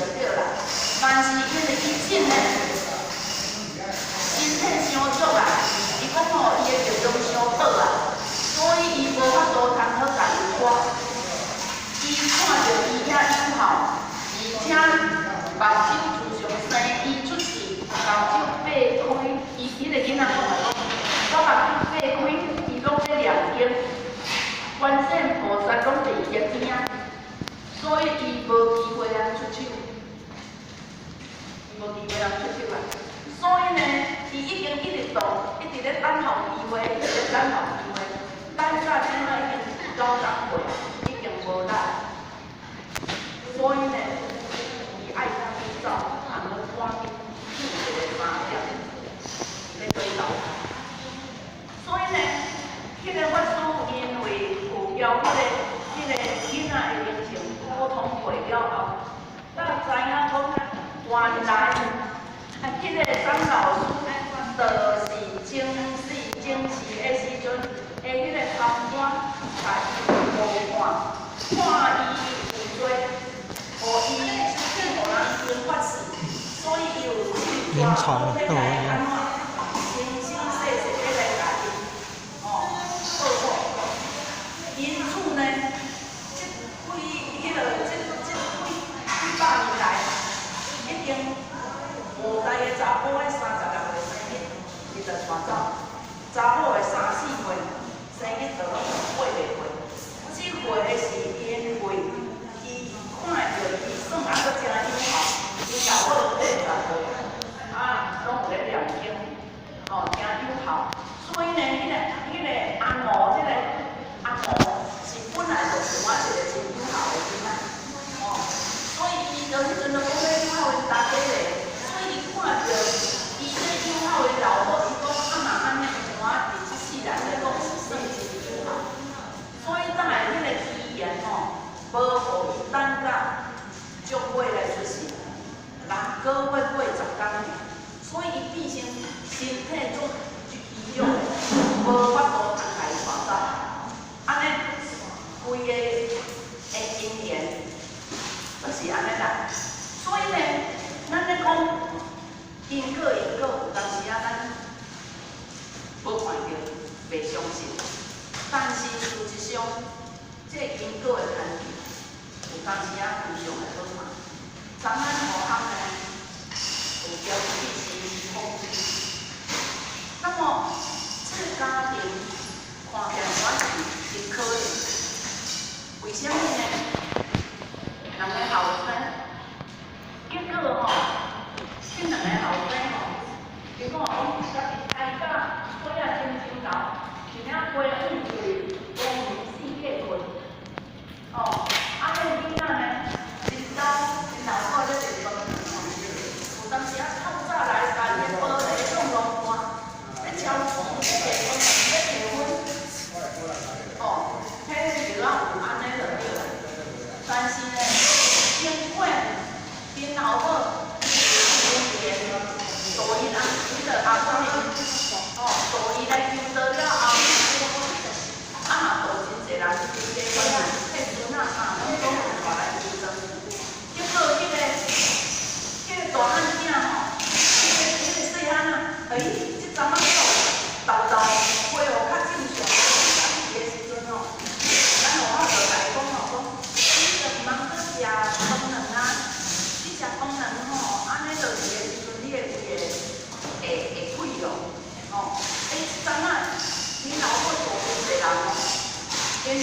就對啦。但是因為伊真的身體傷弱啊，伊講吼，伊的力量傷薄啊，所以伊無法度通好共伊帶。伊看著伊遐有孝，而且目睭自從生伊出世，目睭擘開，伊彼個囡仔講來講，我目睭擘開，伊攏咧念經，觀世音菩薩攏佇伊的邊仔，所以伊無機會通出手，伊無機會通出手啊。所以呢，伊已經一直動，一直咧等候機會，一直咧等候機會，等到這擺已經90歲，已經無力。所以呢，伊愛去走，通好趕緊去一個3點，欲轉投。所以呢，彼個法師因為有交彼個囡仔的靈性溝通過了後，才知影講原來啊，彼個張老師就是前世前世的時陣的彼個參官，共伊誤判，判伊有罪，予伊去予人刑法死，所以伊有臨床欲來按怎，生生世世欲來共伊吼報復。因此呢，這幾彼個這這幾幾百年來，已經五代的查埔的36歲生日，伊就帶走；查某的34歲生日就攏過袂過。這回的是因為伊看著伊算猶閣誠有孝，伊老母80歲，啊，攏有咧念經，吼，誠有孝。所以呢，彼個阿娥，這個阿娥是本來就是我一個真有孝的囡仔，吼，所以伊就彼陣就講欲養孝𪜶大家咧，所以伊看著伊這養孝的老母，伊講啊若按呢，我佇這世人來講是算真有孝。所以才會彼個機緣吼，無予伊等到足尾來出世，6個月過10工爾，所以伊變成身體足虛弱的，無法度通共伊帶走。按呢，規个的因緣就是按呢啦。所以呢，咱咧講因果因果，有當時啊，咱無看著，袂相信。但是事實上，這個因果的牽連，有當時啊非常的可怕。昨咱學校呢，有標記是風水。那麼這個家庭看起來我是真可憐，為啥物呢？兩个後生，結果吼，這兩个後生吼，結果講家己開甲火仔真真老，一領批往去公園四界睏。哦，啊，彼個囡仔呢，𪜶兜𪜶老母咧坐飯吼，有當時啊透早來共伊的玻璃弄落半，咧敲床，咧下飯，咧提薰。哦，彼就啊有按呢就對啦。但是呢，經過𪜶老母有緣度𪜶阿彼個阿公哦，度伊來求道了後，啊嘛度真濟人，真濟孫仔、彼孫仔啥攏總有帶來求道。結果彼個大漢囝吼，彼個細漢啊，欸，這陣仔了豆豆恢復較正常的時陣吼，咱老母就共伊講吼，講你就毋通閣食飯卵啊，你食飯卵吼，按呢落去的時陣，你的胃會會潰咯，吼，欸，這陣仔你老母度真濟人哦，因為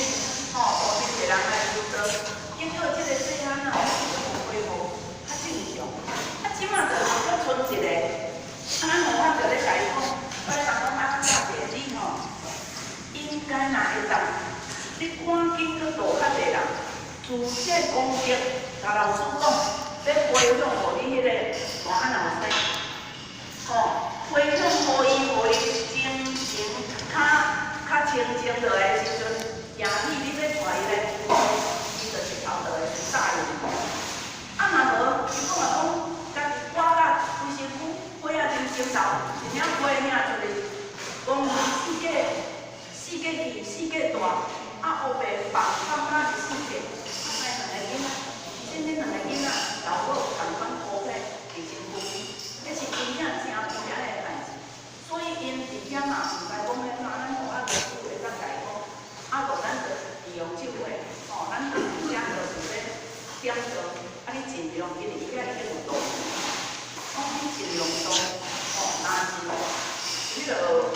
吼度真濟人來求道，結果這個細漢啊，恢復較正常，啊，這馬就閣賰一個，啊，咱老母就咧共伊講，我咧講啊，較濟你吼，應該若會當，你趕緊閣度較濟人，自這功德，共老師講，欲回向予你彼個大漢後生，吼，回向予伊，予伊精神較較清淨落來的時陣，也許你欲帶伊來求道，伊就一頭就會答應。啊，若無，伊講啊講，家己掛甲規身軀，火仔真真老，一領批領出去，公園四界四界去四界大，啊，烏白放放甲是四界，啊，兩個囡仔，其實恁兩個囡仔老母。去做，啊你盡量，因為伊遐已經有道，講你盡量做，吼，若是彼個。